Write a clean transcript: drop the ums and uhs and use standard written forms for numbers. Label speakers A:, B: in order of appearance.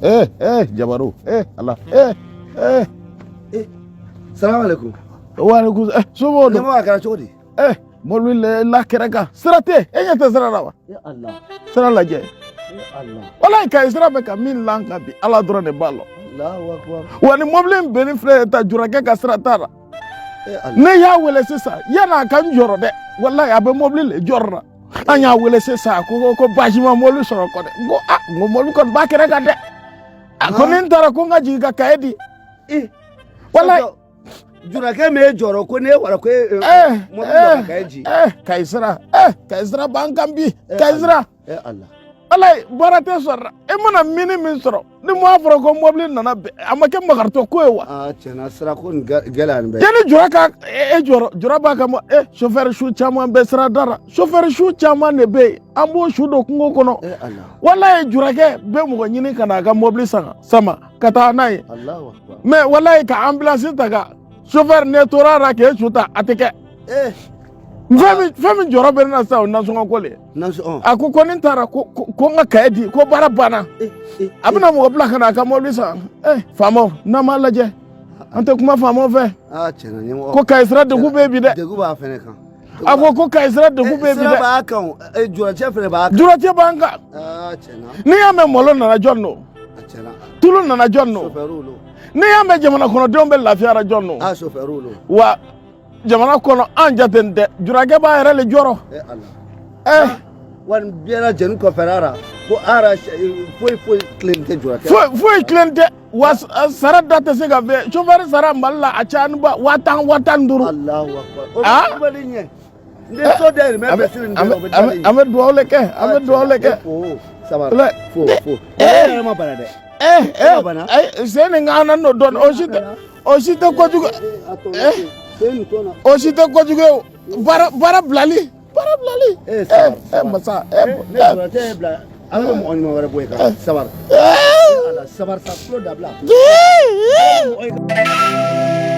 A: Eh eh, jabaru, eh Ala, eh eh.
B: Eh, salamu alaikum.
A: Wa alaikum. Eh, somɔgɔw don?
B: Ɲɛmɔgɔ, a kɛra cogo di?
A: Eh, mobili le la kɛrɛ kan, sira tɛ, e ɲɛ tɛ sira la wa?
B: Ya Allah.
A: Sira lajɛ.
B: Ya Allah.
A: Walayi, Kayi sira bɛ ka min lan kan bi, Ala dɔrɔn de b'a lɔn.
B: Allahu akbar.
A: Wa ni mobili in benni filɛ ye ta, jurakɛ ka sira t'a la.
B: Eh Allah.
A: Ne y'a wele sisan, yan'a ka n jɔrɔ dɛ, walayi, a bɛ mobili le jɔrɔ la. An y'a wele sisan, a ko baasi ma mobili sɔrɔ kɔ dɛ. N ko a, n ko mobili kɔni b'a kɛrɛ kan dɛ. A ko ni n taara, ko n ka jigin ka kaye di.
B: Eh.
A: Walayi.
B: Jurakɛ min e jɔrɔ ko ne wara ko e
A: Eh,
B: mobili dɔ ka kaye ji.
A: Eh, Kayi sira, eh, Kayi sira b'an kan bi. Kayi sira.
B: Eh Allah.
A: Walayi, baara tɛ sɔrɔ. E mana mini min sɔrɔ, ni m'a fɔra ko mobili nana bɛn, a ma kɛ makaritɔ ko ye wa?
B: Aa, tiɲɛna, sira ko nin gɛlɛya nin bɛɛ.
A: Yanni jura ka e jɔrɔ, jura b'a ka e chauffeur su caman bɛ sira da la, chauffeur su caman de bɛ yen, an b'o su don kungo kɔnɔ.
B: Eh Allah.
A: Walayi, jurakɛ bɛ mɔgɔ ɲini ka na a ka mobili san sama ka taa n'a ye.
B: Allahu akbar.
A: Mais walayi, ka ambulance ta ka chauffeur ne tora la k'e su ta, a tɛ kɛ.
B: Eh.
A: Fɛn min jɔrɔ bɛ ne na sisan, o nasɔngɔ ko le.
B: Nasɔngɔ.
A: A ko ni n taara, ko n ka kaye di, ko baara banna.
B: Eh eh.
A: A bɛna mɔgɔ bila ka na a ka mobili san. Eh, faamaw, n'an m'a lajɛ, an tɛ kuma faamaw fɛ.
B: Aa, tiɲɛna, ɲɛmɔgɔ.
A: Ko Kayi sira degun bɛ bi dɛ.
B: Degun b'a fɛnɛ kan.
A: A ko Kayi sira degun bɛ bi
B: Sira
A: dɛ.
B: b'a kan o, juracɛ fɛnɛ b'a kan.
A: Juracɛ b'an kan.
B: Aa, tiɲɛna.
A: N'i y'a mɛn malo nana, jɔn don?
B: A tiɲɛna.
A: Tulu nana, jɔn don?
B: Sofɛriw lo.
A: N'i y'a mɛn jamana kɔnɔdenw bɛ lafiyara, jɔn don?
B: Aa, sofɛriw lo.
A: Wa jamana kɔnɔ, an jate tɛ, jurakɛ b'a yɛrɛ le jɔrɔ.
B: Eh Allah.
A: Eh.
B: Wa nin bɛɛ lajɛlen kɔfɛ ara ko ara foyi foyi tilen tɛ jurakɛ.
A: Foyi foyi tilen tɛ wa, sara da tɛ se ka fɛ. Chauffeur sara Mali la, a caya ni ba 10,000, 15,000.
B: Allahu akbar. O
A: Ah.
B: bɛ kubali ɲɛ. N bɛ so dayɛlɛ mɛ bɛ siri nin
A: An
B: bɛɛ la, o bɛ
A: bɛ an bɛ
B: dalen.
A: an bɛ dugawu le kɛ, an bɛ dugawu le kɛ.
B: Fo sabari. Fo fo.
A: Eh.
B: E yɛrɛ ma bana dɛ.
A: Eh eh.
B: E bana.
A: Ayi, sen nin kan na dɔɔni, o si tɛ kojugu.
B: A tɔ
A: Eh.
B: sen nin tɔ na.
A: O si tɛ kojugu ye o. Baara bilali, baara bilali.
B: Eh,
A: Eh.
B: sabari,
A: Eh.
B: Sabari.
A: Masa, eh.
B: Ne jurakɛ ye bila, Ala bɛ mɔgɔ ɲuman wɛrɛ bɔ i kan. Sabari. Ala sabari sa, tulo dabila.
A: Eh.